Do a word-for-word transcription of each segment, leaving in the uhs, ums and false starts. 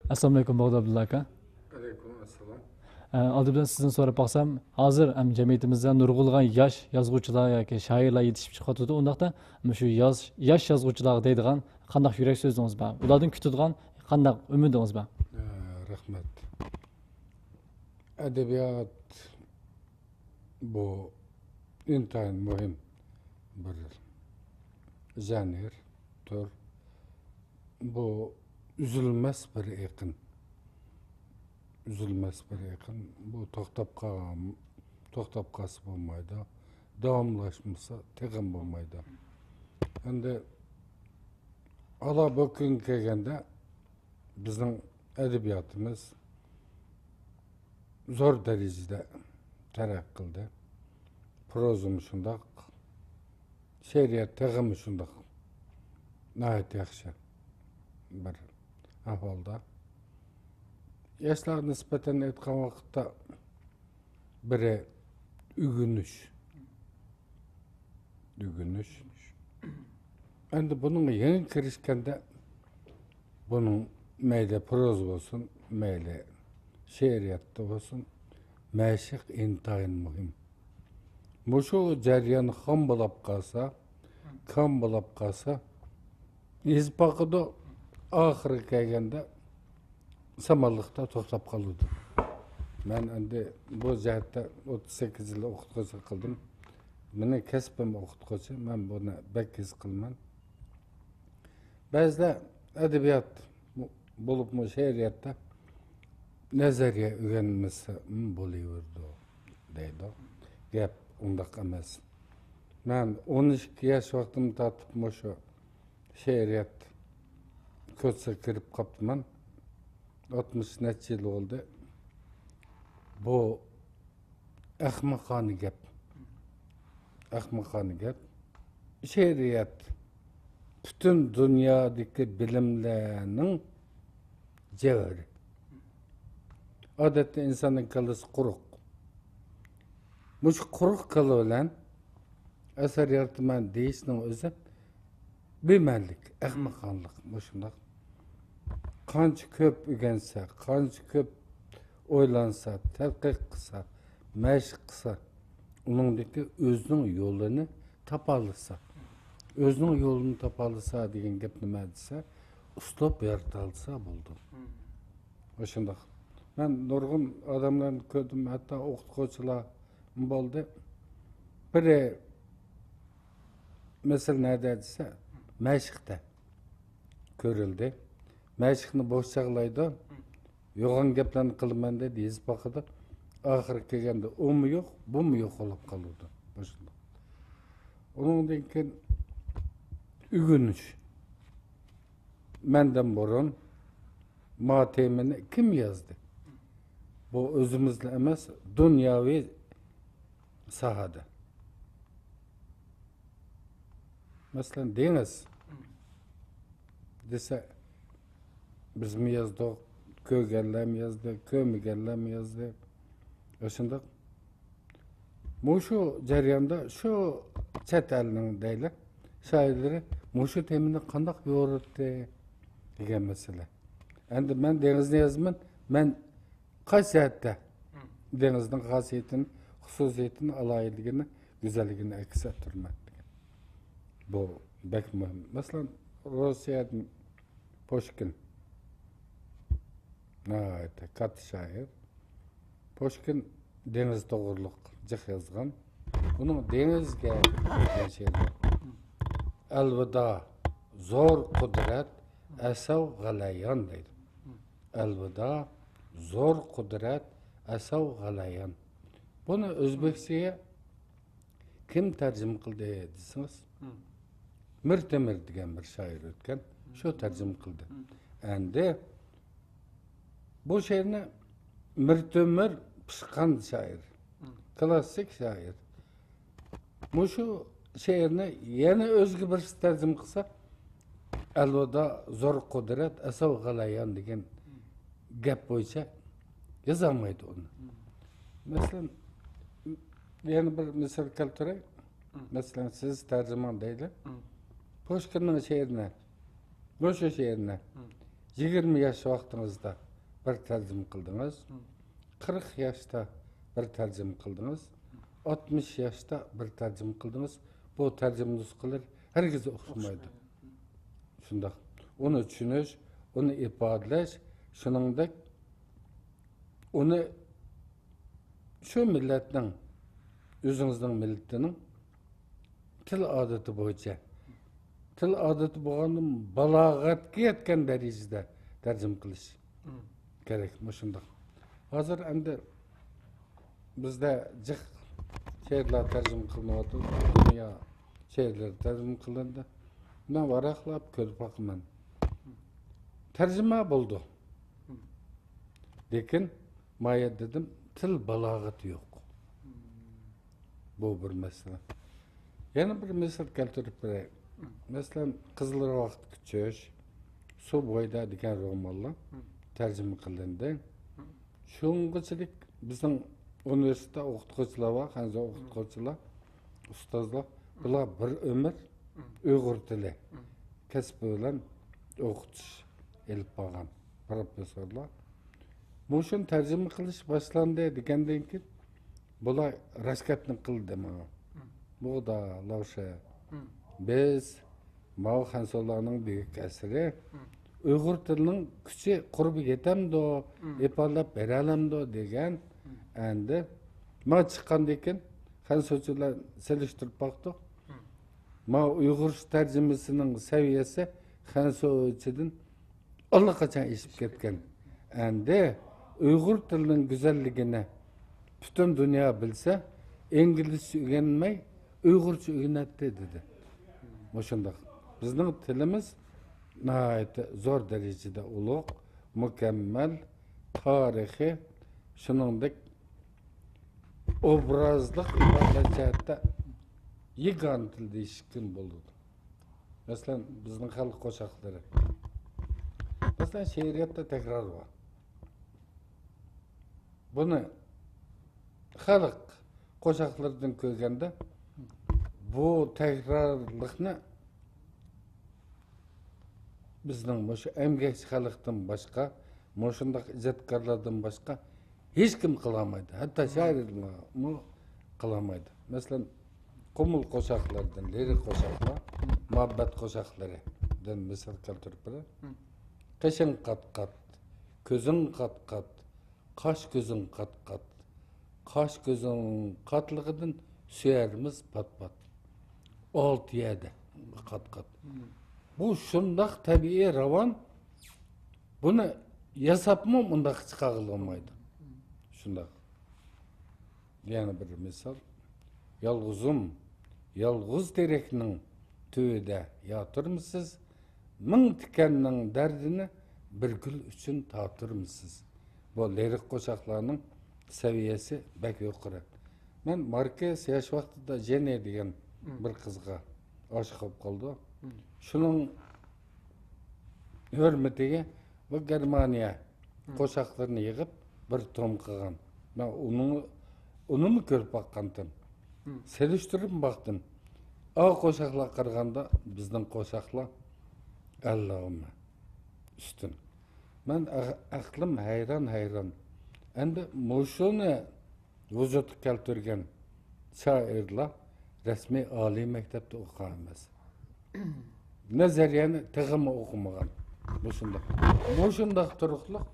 ئەسسالامۇئەلەيكۇم، بوغدا ئابدۇللا ئاكا. ئەلەيكۇم ئەسسالام. ئە، ئالدى بىلەن سىزدىن سوراپ باقسام، ھازىر ھەم جەمئىيىتىمىزدە نۇرغۇنلىغان ياش يازغۇچىلار ياكى شائىرلار يېتىشىپ چىقىۋاتىدۇ. ئۇنداقتا مۇشۇ ياز-، ياش يازغۇچىلارغا دەيدىغان قانداق يۈرەك سۆزىڭىز بار؟ ئۇلاردىن كۈتىدىغان قانداق ئۈمىدىڭىز بار؟ ئە، رەھمەت. ئەدەبىيات بۇ ئىنتايىن مۇھىم بىر ژانىر، تۈر. بۇ ئۈزۈلمەس بىر ئېقىن. ئۈزۈلمەس بىر ئېقىن. بۇ توختاپ قالغان، توختاپ قالسا بولمايدۇ. داۋاملاشمىسا تېخىمۇ بولمايدۇ. ئەمدى ئالا بۇ كۈنگە كەلگەندە، بىزنىڭ ئەدەبىياتىمىز زور دەرىجىدە تەرەققىي قىلدى. پروزىمۇ شۇنداق، شېئىرىيەت تېخىمۇ شۇنداق ناھايىتى ياخشى بىر ئەھۋالدا. ياشلارغا نىسبەتەن ئېيتقان ۋاقىتتا، بىرى ئۆگىنىش، ئۆگىنىش. ئەمدى بۇنىڭغا يېڭى كىرىشكەندە، بۇنىڭ مەيلى پروزا بولسۇن، مەيلى شېئىرىيەتتە بولسۇن، مەشىق ئىنتايىن مۇھىم. مۇشۇ جەريان خام بولاپ قالسا، كام بولاپ قالسا، يېزىپ باقىدۇ. ئاخىرىغا كەلگەندە سامانلىقتا توختاپ قالىدۇ. مەن ئەمدى بۇ جەھەتتە ئوتتۇز سەككىز يىل ئوقۇتقۇچىلىق قىلدىم. مېنىڭ كەسپىم ئوقۇتقۇچى، مەن بۇنى بەك ھېس قىلىمەن. بەزىلەر ئەدەبىيات، بولۇپمۇ شېئىرىيەتتە نەزەرىيە ئۆگەنمىسە بولۇۋېرىدۇ دەيدۇ. گەپ ئۇنداق ئەمەس. مەن ئون ئىككى ياش ۋاقتىمدىن تارتىپ مۇشۇ شېئىرىيەت كۇرسىغا كىرىپ قاپتىمەن. ئاتمىش نەچچە يىل بولدى. بۇ ئەخمىقانە گەپ. ئەخمىقانە گەپ. شېئىرىيەت پۈتۈن دۇنيادىكى بىلىملەرنىڭ جەۋھىرى. ئادەتتە ئىنساننىڭ كاللىسى قۇرۇق. مۇشۇ قۇرۇق كاللا بىلەن ئەسەر يارىتىمەن دېيىشنىڭ ئۆزى بىمەنىلىك، ئەخمىقانىلىق، مۇشۇنداق. قانچە كۆپ ئۆگەنسە، قانچە كۆپ ئويلانسا، تەتقىق قىلسا، مەشىق قىلسا، ئۇنىڭدىكى ئۆزىنىڭ يولىنى تاپالىسا، ئۆزىنىڭ يولىنى تاپالىسا دېگەن گەپ نېمە دېسە، ئۇسلۇب يارىتالىسا بولدى. مۇشۇنداق. مەن نۇرغۇن ئادەملەرنى كۆردۈم، ھەتتا ئوقۇتقۇچىلار بولدى. بىرى، مەسىلە، نەدە دېسە، مەشىقتە كۆرۈلدى. مەشىقنى بوش چاغلايدۇ. يوغان گەپلەرنى قىلىمەن دەيدۇ، يېزىپ باقىدۇ. ئاخىرى كەلگەندە ئۇمۇ يوق، بۇمۇ يوق بولۇپ قالىدۇ. مۇشۇنداق. ئۇنىڭدىن كېيىن ئۆگىنىش. مەندىن بۇرۇن ما تېمىنى كىم يازدى؟ بۇ ئۆزىمىزلا ئەمەس، دۇنياۋى ساھەدە. مەسىلەن، دېڭىز دېسە، بىزمۇ يازدۇق، كۆرگەنلەرمۇ يازدى، كۆرمىگەنلەرمۇ يازدى. ئاشۇنداق. مۇشۇ جەرياندا شۇ چەت ئەلنىڭ دەيلى، شائىرلىرى مۇشۇ تېمىنى قانداق يورۇتتى دېگەن مەسىلە. ئەمدى مەن دېڭىزنى يازىمەن، مەن قايسى جەھەتتە دېڭىزنىڭ خاسىيىتىنى، خۇسۇسىيىتىنى، ئالاھىدىلىكىنى، گۈزەللىكىنى ئەكس ئەتتۈرىمەن دېگەن. بۇ بەك مۇھىم. مەسىلەن، روسىيەدىن پۇشكىن. ناھايىتى كاتتا شائىر. پۇشكىن دېڭىز توغرۇلۇق جىق يازغان. ئۇنىڭ دېڭىزگە دېگەن شېئىرى بار. ئەلۋىدا، زور قۇدرەت، ئەسەۋ غەلەيان دەيدۇ. ئەلۋىدا، زور قۇدرەت، ئەسەۋ غەلەيان. بۇنى ئۆزبېكچىگە كىم تەرجىمە قىلدى دېسىڭىز، مىر تۆمۈر دېگەن بىر شائىر ئۆتكەن، شۇ تەرجىمە قىلدى. ئەمدى بۇ شېئىرنى مىر تۆمۈر پىشقان شائىر، كلاسسىك شائىر. مۇشۇ شېئىرنى يەنە ئۆزگە بىرسى تەرجىمە قىلسا، ئەلۋىدا، زور قۇدرەت، ئەسەۋ غەلەيان دېگەن گەپ بويىچە يازالمايدۇ ئۇنى. مەسىلەن، يەنە بىر مىسال كەلتۈرەي. مەسىلەن، سىز تەرجىمان دەيلى. پۇشكىننىڭ شېئىرىنى، مۇشۇ شېئىرنى يىگىرمە ياش ۋاقتىڭىزدا بىر تەرجىمە قىلدىڭىز، قىرىق ياشتا بىر تەرجىمە قىلدىڭىز، ئاتمىش ياشتا بىر تەرجىمە قىلدىڭىز. بۇ تەرجىمە نۇسخىلىرى ھەرگىز ئوخشىمايدۇ. شۇنداق. ئۇنى چۈشىنىش، ئۇنى ئىپادىلەش، شۇنىڭدەك ئۇنى شۇ مىللەتنىڭ، ئۆزىڭىزنىڭ مىللىتىنىڭ تىل ئادىتى بويىچە، تىل ئادىتى بولغاندىن بالاغەتكە يەتكەن دەرىجىدە تەرجىمە قىلىش كېرەك. مۇشۇنداق. ھازىر ئەمدى بىزدە جىق شېئىرلار تەرجىمە قىلىنىۋاتىدۇ. دۇنيا شېئىرلىرى تەرجىمە قىلىندى. مەن ۋاراقلاپ كۆرۈپ باقىمەن. تەرجىمە بولىدۇ. لېكىن ما يەردە دېدىم، تىل بالاغىتى يوق. بۇ بىر مەسىلە. يەنە بىر مىسال كەلتۈرۈپ بېرەي. مەسىلەن، قىزىل راۋاقتىكى چۆچ، سۇ بويىدا دېگەن رومانلار تەرجىمە قىلىندى. شۇنىڭغىچىلىك بىزنىڭ ئۇنىۋېرسىتېتتا ئوقۇتقۇچىلار بار، خەنزۇ ئوقۇتقۇچىلار، ئۇستازلار. بۇلار بىر ئۆمۈر ئۇيغۇر تىلى كەسپى بىلەن ئوقۇتۇش ئېلىپ بارغان پروفېسسورلار. مۇشۇنى تەرجىمە قىلىش باشلاندى دېگەندىن كېيىن، بۇلار راشكەتنى قىلدى ماڭا. بۇغدا، لاۋشە، بىز، ماۋۇ خەنزۇلارنىڭ بۈيۈك ئەسىرى، ئۇيغۇر تىلىنىڭ كۈچى قۇربى يېتەمدۇ، ئىپادىلەپ بېرەلەمدۇ دېگەن. ئەندى ماڭا چىققاندىن كېيىن خەنزۇچىلار سېلىشتۇرۇپ باقتۇق. ماۋۇ ئۇيغۇرچە تەرجىمىسىنىڭ سەۋىيەسى خەنزۇچىدىن ئاللىقاچان ئېشىپ كەتكەن. ئەندى ئۇيغۇر تىلىنىڭ گۈزەللىكىنى پۈتۈن دۇنيا بىلسە، ئىنگلىزچە ئۆگەنمەي، ئۇيغۇرچە ئۆگىنەتتى، دېدى. مۇشۇنداق. بىزنىڭ تىلىمىز ناھايىتى زور دەرىجىدە ئۇلۇغ، مۇكەممەل، تارىخىي، شۇنىڭدەك ئوبرازلىق ئىپادىلەش جەھەتتە يېگانە تىل دېيىشكىمۇ بولىدۇ. مەسىلەن، بىزنىڭ خەلق قوشاقلىرى. مەسىلەن، شېئىرىيەتتە تەكرار بار. بۇنى خەلق قوشاقلىرىدىن كۆرگەندە، بۇ تەكرارلىقنى بىزنىڭ مۇشۇ ئەمگەكچى خەلقتىن باشقا، مۇشۇنداق ئىجادكارلاردىن باشقا ھېچكىم قىلالمايدۇ. ھەتتا شائىرلارمۇ قىلالمايدۇ. مەسىلەن، قۇمۇل قوشاقلىرىدىن، لىرىك قوشاقلار، مۇھەببەت قوشاقلىرىدىن مىسال كەلتۈرۈپ بېرەي. قېشىڭ قات-قات، كۆزۈڭ قات-قات، قاش-كۆزۈڭ قات-قات. قاش-كۆزۈڭ قاتلىقىدىن سۆيەرمىز پات-پات. ئالتە يەردە قات-قات. بۇ شۇنداق تەبىئىي راۋان، بۇنى ياساپمۇ مۇنداق چىقارغىلى بولمايدۇ. شۇنداق. يەنە بىر مىسال. يالغۇزۇم، يالغۇز تېرەكنىڭ تۈۋىدە ياتۇرمىسىز؟ مىڭ تىكەننىڭ دەردىنى بىر گۈل ئۈچۈن تاتۇرمىسىز؟ بۇ لىرىك قوشاقلارنىڭ سەۋىيەسى بەك يۇقىرى. مەن ماركېس ياش ۋاقتىدا جېنى دېگەن بىر قىزغا ئاشىق بولۇپ قالىدۇ. شۇنىڭ ھۆرمىتىگە بۇ گېرمانىيە قوشاقلىرىنى يىغىپ بىر توم قىلغان. مەن ئۇنىڭ، ئۇنىمۇ كۆرۈپ باققانتىم. سېلىشتۇرۇپ باقتىم. ئا قوشاقلارغا قارىغاندا بىزنىڭ قوشاقلار ئەللىغىمە ئۈستۈن. مەن ئەق-، ئەقلىم ھەيران، ھەيران. ئەمدى مۇشۇنى ۋۇجۇدقا كەلتۈرگەن شائىرلار رەسمىي ئالىي مەكتەپتە ئوقۇغان ئەمەس. نەزەرىيەنى تېخىمۇ ئوقۇمىغان. مۇشۇنداق. مۇشۇنداق تۇرۇقلۇق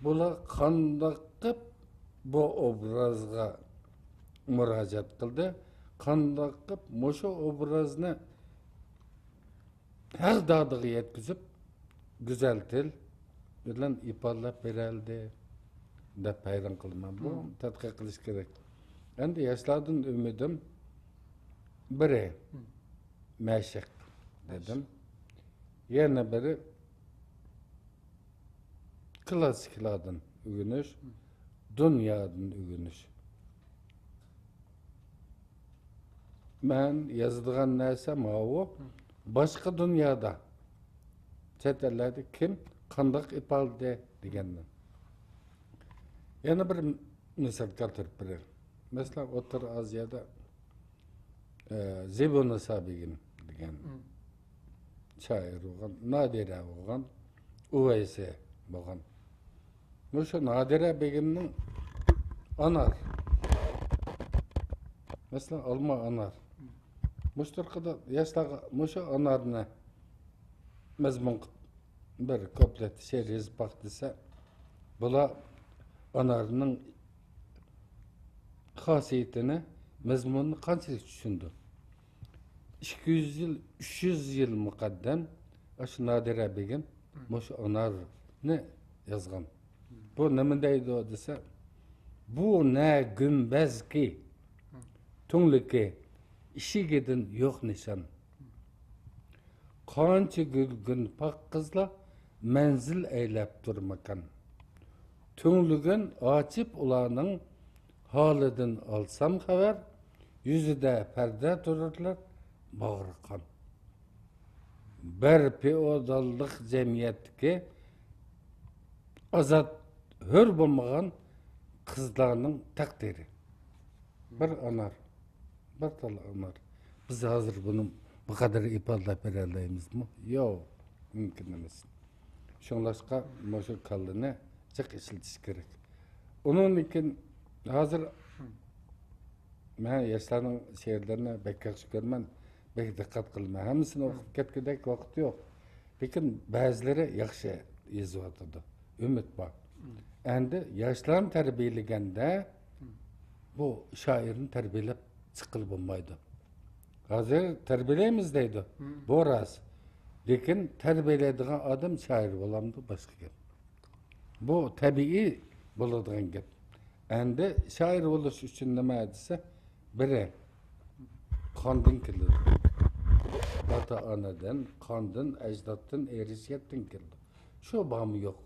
بۇلار قانداق قىلىپ بۇ ئوبرازغا مۇراجىئەت قىلدى؟ قانداق قىلىپ مۇشۇ ئوبرازنى ھەق دادىغا يەتكۈزۈپ، گۈزەل تىل بىلەن ئىپادىلەپ بېرەلىدى دەپ ھەيران قالىمەن. بۇ تەتقىق قىلىش كېرەك. ئەمدى ياشلاردىن ئۈمىدىم بىرى مەشىق دېدىم. يەنە بىرى كلاسسىكلاردىن ئۆگىنىش، دۇنيادىن ئۆگىنىش. مەن يازىدىغان نەرسە ماۋۇ. باشقا دۇنيادا، چەت ئەللەردە كىم قانداق ئىپادىلىدى دېگەندىن. يەنە بىر مىسال كەلتۈرۈپ بېرەي. مەسىلەن، ئوتتۇرا ئازىيادا، ئە، زىبۇنىسا بېگىم دېگەن شائىر بولغان، نادىرە بولغان. ئۇۋەيسى بولغان. مۇشۇ نادىرە بېگىمنىڭ ئانار، مەسىلەن، ئالما ئانار، مۇشۇ تۇرقىدا ياشلارغا مۇشۇ ئانارنى مەزمۇن قىلىپ بىر كۇپلېت شېئىر يېزىپ باق دېسە، بۇلار ئانارنىڭ خاسىيىتىنى، مەزمۇنىنى قانچىلىك چۈشىنىدۇ؟ ئىككى يۈز يىل، ئۈچ يۈز يىل مۇقەددەم ئاشۇ نادىرە بېگىم مۇشۇ ئانارنى يازغان. بۇ نېمە دەيدۇ دېسە، بۇ نە گۈمبەزكى تۈڭلۈكى ئىشىكىدىن يوق نىشان. قانچە گۈلگۈن پاكىزلار مەنزىل ئەيلەپ تۇرمىكان. تۈڭلۈگۈن ئاچىپ ئۇلارنىڭ ھالىدىن ئالسام خەۋەر، يۈزىدە پەردە تۇرۇرلار باغرى قان. بىر فېئوداللىق جەمئىيەتتىكى ئازاد، ھۆر بولمىغان قىزلارنىڭ تەقدىرى. بىر ئانار، بىر تال ئانار. بىز ھازىر بۇنى بۇ قەدەر ئىپادىلەپ بېرەلەيمىزمۇ؟ يوق، مۇمكىن ئەمەس. شۇڭلاشقا مۇشۇ كاللىنى جىق ئىشلىتىش كېرەك. ئۇنىڭدىن كېيىن ھازىر مەن ياشلارنىڭ شېئىرلىرىنى بەك ياخشى كۆرىمەن، بەك دىققەت قىلىمەن. ھەممىسىنى ئوقۇپ كەتكۈدەك ۋاقىت يوق. لېكىن بەزىلىرى ياخشى يېزىۋاتىدۇ. ئۈمىد بار. ئەمدى ياشلارنى تەربىيەلىگەندە بۇ شائىرنى تەربىيەلەپ چىققىلى بولمايدۇ. ھازىر تەربىيەلەيمىز دەيدۇ. بۇ راست. لېكىن تەربىيەلەيدىغان ئادەم شائىر بولامدۇ؟ باشقا گەپ. بۇ تەبىئىي بولىدىغان گەپ. ئەمدى شائىر بولۇش ئۈچۈن نېمە دېسە، بىرى قاندىن كېلىدۇ. ئاتا-ئانىدىن، قاندىن، ئەجدادتىن، ئىرسىيەتتىن كېلىدۇ. شۇ بارمۇ يوق.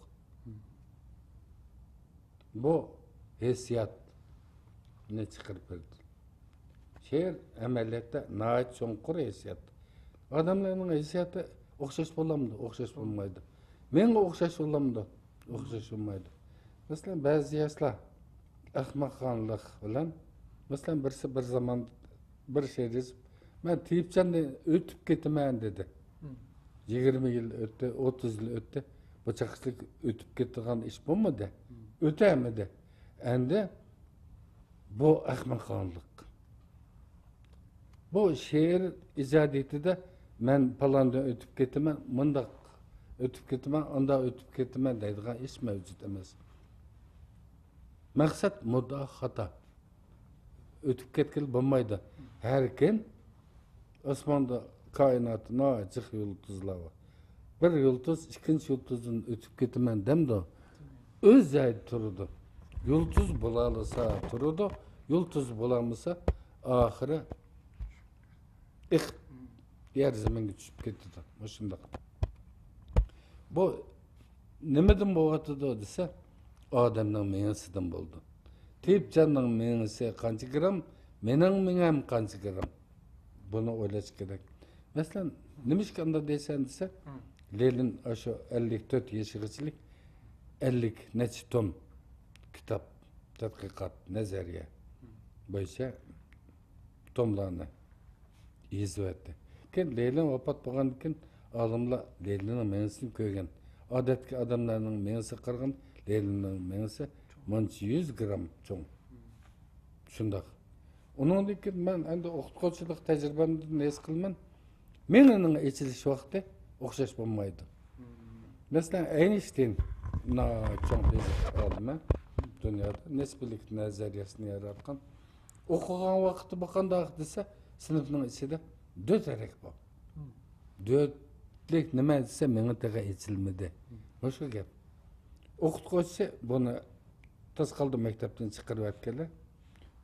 بۇ ھېسسىياتنى چىقىرىپ بېرىدۇ. شېئىر ئەمەلىيەتتە ناھايىتى چوڭقۇر ھېسسىيات. ئادەملەرنىڭ ھېسسىياتى ئوخشاش بولامدۇ؟ ئوخشاش بولمايدۇ. مېڭە ئوخشاش بولامدۇ؟ ئوخشاش بولمايدۇ. مەسىلەن، بەزى ياشلار ئەخمەقخانلىق بىلەن، مەسىلەن، بىرسى بىر زامان بىر شېئىر يېزىپ، مەن تېيىپجاندىن ئۆتۈپ كېتىمەن دېدى. يىگىرمە يىل ئۆتتى، ئوتتۇز يىل ئۆتتى. بۇ چاقچىلىق ئۆتۈپ كېتىدىغان ئىش بولمىدى. ئۆتەلمىدى. ئەمدى بۇ ئەخمەقخانلىق. بۇ شېئىر ئىجادىيىتىدە مەن پالاندىن ئۆتۈپ كېتىمەن، مۇنداق ئۆتۈپ كېتىمەن، ئانداق ئۆتۈپ كېتىمەن دەيدىغان ھېچ مەۋجۇت ئەمەس. مەقسەت مۇددىئا خاتا. ئۆتۈپ كەتكىلى بولمايدۇ. ھەركىم ئاسماندا، كائىناتتا ناھايىتى جىق يۇلتۇزلار بار. بىر يۇلتۇز ئىككىنچى يۇلتۇزدىن ئۆتۈپ كېتىمەن دەمدۇ؟ ئۆز جايىدا تۇرىدۇ. يۇلتۇز بولالىسا تۇرىدۇ، يۇلتۇز بولالمىسا ئاخىرى ئېقىپ يەر زېمىنگە چۈشۈپ كېتىدۇ. مۇشۇنداق. بۇ نېمىدىن بولۇۋاتىدۇ دېسە، ئادەمنىڭ مېڭىسىدىن بولىدۇ. تېيىپجاننىڭ مېڭىسى قانچە گرام، مېنىڭ مېڭەم قانچە گرام؟ بۇنى ئويلاش كېرەك. مەسىلەن، نېمىشقا ئانداق دەيسەن دېسە، لېنىن ئاشۇ ئەللىك تۆت يېشىغىچىلىك ئەللىك نەچچە توم كىتاب، تەتقىقات، نەزەرىيە بويىچە توملارنى يېزىۋەتتى. كېيىن لېنىن ۋاپات بولغاندىن كېيىن ئالىملار لېنىننىڭ مېڭىسىنى كۆرگەن. ئادەتتىكى ئادەملەرنىڭ مېڭىسىگە قارىغاندا لېنىننىڭ مېڭىسى مۇنچە يۈز گرام چوڭ. شۇنداق. ئۇنىڭدىن كېيىن مەن ئەمدى ئوقۇتقۇچىلىق تەجرىبەمدىن ھېس قىلىمەن، مېڭىنىڭ ئېچىلىش ۋاقتى ئوخشاش بولمايدۇ. مەسىلەن، ئەينىشتىين ناھايىتى چوڭ فىزىك ئالىمى، دۇنيادا نىسپىيلىك نەزەرىيەسىنى ياراتقان. ئوقۇغان ۋاقتى بۇ قانداق دېسە، سىنىپنىڭ ئىچىدە دۆت ھەرەك بار. دۆتلۈك نېمە دېسە، مېڭە تېخى ئېچىلمىدى. مۇشۇ گەپ. ئوقۇتقۇچىسى بۇنى تاسقالدا مەكتەپتىن چىقىرىۋەتكەنلەر.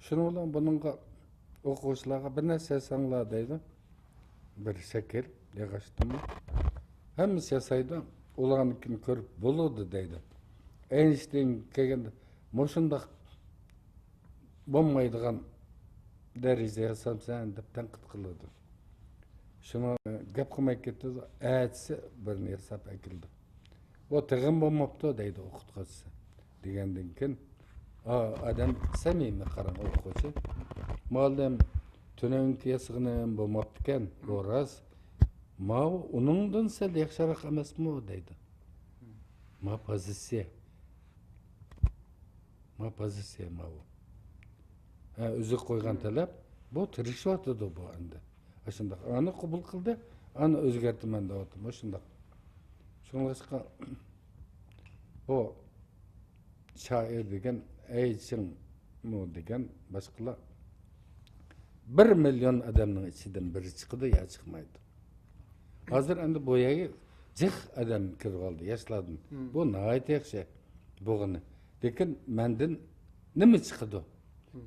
شۇنىڭ بىلەن بۇنىڭغا، ئوقۇغۇچىلارغا بىر نەرسە ياساڭلار دەيدۇ. بىر شەكىل ياغاچتىنمۇ. ھەممىسى ياسايدۇ. ئۇلارنىڭكىنى كۆرۈپ بولىدۇ دەيدۇ. ئەينشتىين كەلگەندە مۇشۇنداق بولمايدىغان دەرىجىدە ياسامسەن دەپ تەنقىد قىلىدۇ. شۇڭا گەپ قىلماي كېتىدۇ. ئەتىسى بىرنى ياساپ ئەكېلىدۇ. بۇ تېخىمۇ بولماپتۇ دەيدۇ ئوقۇتقۇچىسى. دېگەندىن كېيىن، ئا، ئادەم سەمىمىي قاراڭ ئوقۇغۇچى. مۇئەللىم، تۈنۈگۈنكى ياسىغىنىم بولماپتىكەن، بۇ راست. ماۋۇ ئۇنىڭدىن سەل ياخشىراق ئەمەسمۇ دەيدۇ. ما پوزىتسىيە. ما پوزىتسىيە ماۋۇ. ھە، ئۆزىگە قويغان تەلەپ، بۇ تىرىشىۋاتىدۇ بۇ ئەمدى. ئاشۇنداق. ئانى قوبۇل قىلدى، ئانى ئۆزگەرتىمەن دەۋاتىدۇ. مۇشۇنداق. شۇڭلاشقا بۇ شائىر دېگەن، ئەي چىڭمۇ دېگەن باشقىلار، بىر مىليون ئادەمنىڭ ئىچىدىن بىرى چىقىدۇ يا چىقمايدۇ. ھازىر ئەمدى بۇ يەرگە جىق ئادەم كىرىۋالدى ياشلاردىن. بۇ ناھايىتى ياخشى بولغىنى. لېكىن مەندىن نېمە چىقىدۇ؟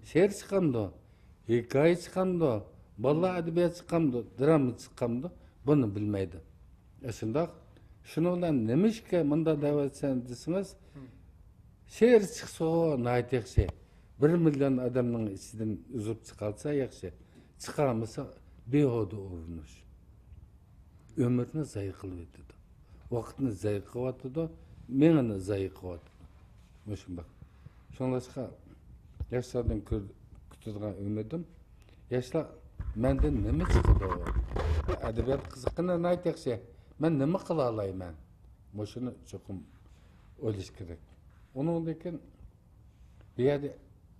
شېئىر چىقامدۇ؟ ھېكايە چىقامدۇ؟ بالىلار ئەدەبىياتى چىقامدۇ؟ دراما چىقامدۇ؟ بۇنى بىلمەيدۇ. ئە، شۇنداق. شۇنىڭ بىلەن نېمىشقا مۇنداق دەۋاتىسەن دېسىڭىز، شېئىر چىقسىغۇ ناھايىتى ياخشى. بىر مىليون ئادەمنىڭ ئىچىدىن ئۈزۈپ چىقالسا ياخشى. چىقالمىسا بىھۇدە ئۇرۇنۇش. ئۆمۈرنى زايە قىلىۋېتىدۇ. ۋاقىتنى زايە قىلىۋاتىدۇ. مېڭىنى زايە قىلىۋاتىدۇ. مۇشۇنداق. شۇڭلاشقا ياشلاردىن كۆر-، كۈتىدىغان ئۈمىدىم، ياشلار مەندىن نېمە چىقىدۇ؟ ئەدەبىيات قىزىققىنى ناھايىتى ياخشى. مەن نېمە قىلالايمەن؟ مۇشۇنى چوقۇم ئويلاش كېرەك. ئۇنىڭدىن كېيىن بۇ يەردە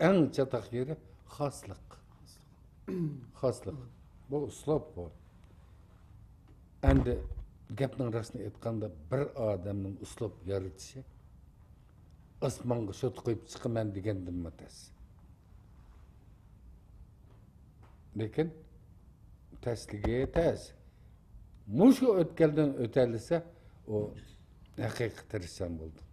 ئەڭ چاتاق يېرى خاسلىق. خاسلىق. بۇ ئۇسلۇب بۇ. ئەمدى گەپنىڭ راستىنى ئېيتقاندا، بىر ئادەمنىڭ ئۇسلۇب يارىتىشى ئاسمانغا شوتا قويۇپ چىقىمەن دېگەندىنمۇ تەس. لېكىن تەسلىكى تەس. مۇشۇ ئۆتكەلدىن ئۆتەلىسە، ئۇ ھەقىقىي تىرىشچان بولدى.